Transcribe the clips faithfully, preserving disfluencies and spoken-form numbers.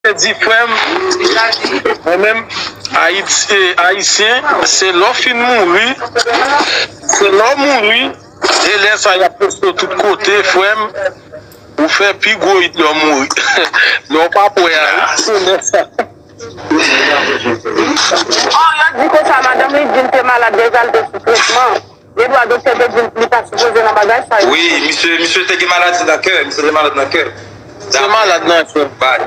te di, frè m, mwen menm, Ayiti, Ayisyen, se lè w fin mouri, se lè w mouri, e lè sa y ap poste w tout kote, frè m, ou fè pi gwo it lè w mouri. Lè w pa p wè a, wi, se lè sa. Bon, yo di konsa, madanm li di l te malad deja, l te sou tretman. Gen dwa doktè te di l li pa sipoze nan bagay sa yo. Wi, misye, misye te gen maladi nan kè, misye te malad nan kè. Se malad nan kè. Bay.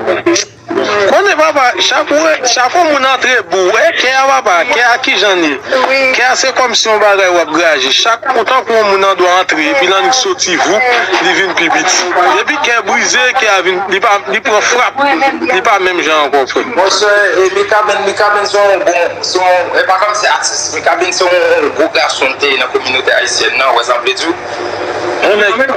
Konnen papa, chak ou wè, chak yon moun antre bou, e kè a papa, kè a kijan l ye? Kè a se kòmsi yon bagay w ap graje. Chak, ou tankou yon moun nan dwa antre, epi l annik soti, voup, li vin pi piti. Depi kè brize, kè a vin, li pa, li pran frap, li pa menm jan ankò, frè m. Monchè, e Mikaben, Mikaben se yon bon, se yon, e pa kòmsi atis, Mikaben se yon gwo gason l te ye nan kominote ayisyèn nan, ou wè sa m vle di w? Mikaben,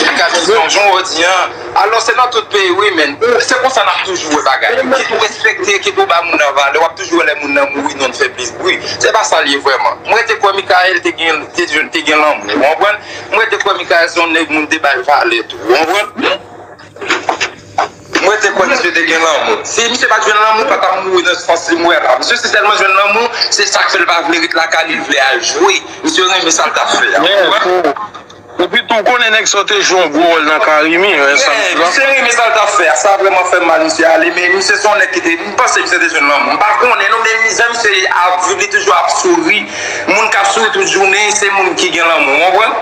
Mikaben se yon jan w di an. Alò, se nan tout peyi, wi, men. Ou, se konsa n ap toujou wè bagay yo. Kit ou respekte, kit ou ba moun nan valè, w ap toujou wè lè moun nan mouri, non l fè plis bri. Se pa sa l ye vrèman. Mwen te kwè Mikael te gen, te, te gen lanmou, ou konprann? Mwen te kwè Mikael se yon nèg moun te bay valè tou, ou konprann? Mwen te kwè misye te gen lanmou. Si misye pa t jwenn lanmou, li pa t ap mouri nan sans li mouri a la. Misye si tèlman jwenn lanmou, se sa k fè l pa vle ret lakay li, li vle al jwe. Misye renmen sa l t ap fè a, ou konprann? Epi tou, ou konnen nèg sa yo te jwe yon gwo wòl nan kari m, wi, sa m di la. Misye renmen sa l t ap fè a. Sa vrèman fè m mal, misye ale. Men misye se yon nèg ki te, m panse misye te jwenn lanmou. M pa konnen non, men jan misye ap viv, li toujou ap souri. Moun k ap souri tout jounen, se moun ki gen lanmou, ou konprann?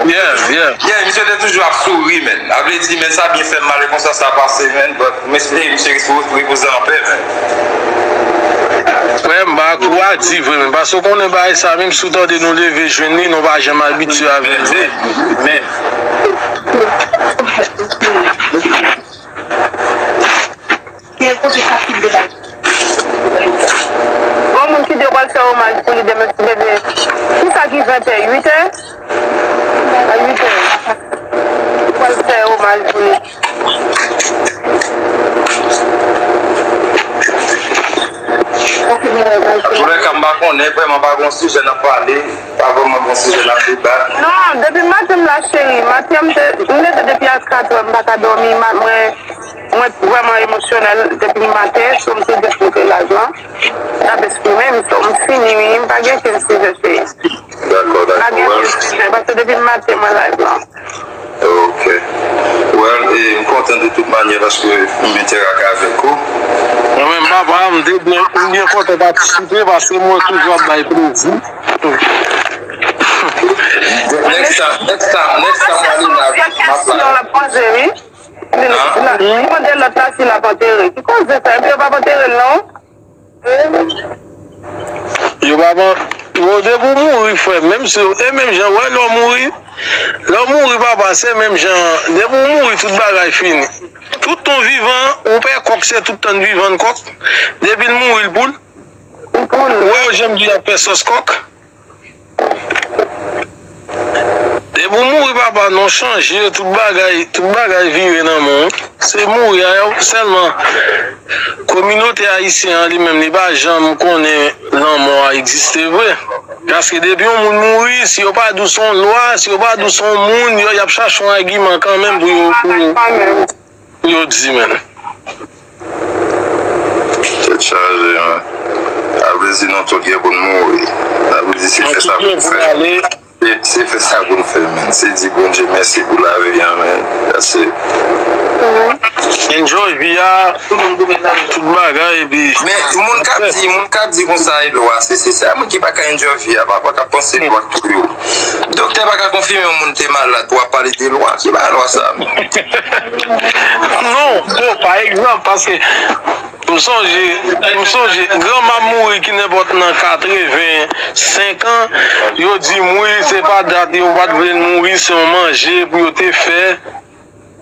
Yeah, yeah. Yeah, misye te toujou ap souri, men. Sa vle di, men, sa byen fè m mal, e konsa sa pase, men. But, m espere misye repo-, repoze anpè, men. Frè m, ba kou a di vre, men. Paske w konnen bagay sa, menm si w tande nou leve jwenn li, nou pa janm abitye avè l vre. Men. Gen kote sa ki de la. Gon moun ki di yo pral fè omaj pou li demen, ti bebe. Kisa ki ventè? Uitè? A uitè. Yo pral fè omaj pou li. Antoulèka, m pa konnen, vrèman, pa gon sijè n ap pale, pa vrèman gon sijè n ap debat. Non, depi maten m la, cheri. Maten an, m te, m leve depi a katrè, m pa ka dòmi. Ma-, mwen, Mwen vrèman emosyonèl depi maten, so m te jis monte live lan. N ap eksprime m, so m fini wi, m pa gen okenn sijè seri. Dakò, dakò. Pa gen okenn sijè, paske depi maten mwen live lan. Ok. Well, e, m kontan de tout manyè paske m enterake avèk ou. Mwen menm, papa, m te byen, m byen kontan patisipe paske m wè toujou ap bay plezi. Next time, next time, next time, w ale la, m ap pale. Li la, li mande lòt la si l ap antere. Ki koze sa? Epi yo p ap antere l non. Yo p ap an-, yo depi w mouri, frè m, menm si, e menm jan, wè, lè w mouri, lè w mouri, papa, se menm jan, depi w mouri, tout bagay fini. Tout tan w vivan, ou pè kòk, se tout tan w vivan, kòk. Depi l mouri, l pou l. Ou wè yo janm di y ap fè sòs kòk? Depi w mouri, papa, non chanje, tout bagay, tout bagay vire nan men w. Se mouri a, sèlman kominote ayisyen an li menm, li pa janm konnen lanmò a egziste vre. Paske depi yon moun mouri, si yo pa di w se yon lwa, si yo pa di w se yon moun, yo, y ap chache yon agiman kanmenm pou yo, pou yo, pou yo di, men. Tèt chaje, men. Sa vle di nou tout gen pou n mouri. Sa vle di se fè sa pou n fè. Se, se fè sa pou n fè, men. Se di Bondye mèsi pou lavi a, men. That's it. Enjoy vi a, tout bagay, epi. Men, moun k ap di, moun k ap di konsa, e lwa, se, se sa, moun ki pa ka enjoy vi a, papa, k ap panse lwa tou yo. Doktè pa ka konfime yon moun te malad, w ap pale de lwa. Ki bagay lwa sa? Non, bon, pa egzanp, paske m sonje, m sonje, granma m mouri ki nenpòt nan katreven senk an, yo di m wi, se pa dat yo pa t vle l mouri, se yon manje pou yo te fè.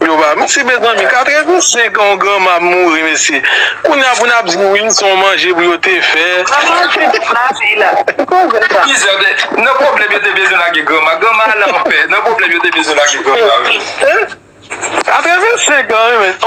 Yo ba m ti mezanmi, katreven senk an, yon granma m mouri, mesye. Kounye a pou n ap di wi, se yon manje pou yo te fè. Nan pwoblèm yo te bezwen lage granma. Granma ale anpè. Nan pwoblèm yo te bezwen lage granma, wi. Katreven senk an, wi, men.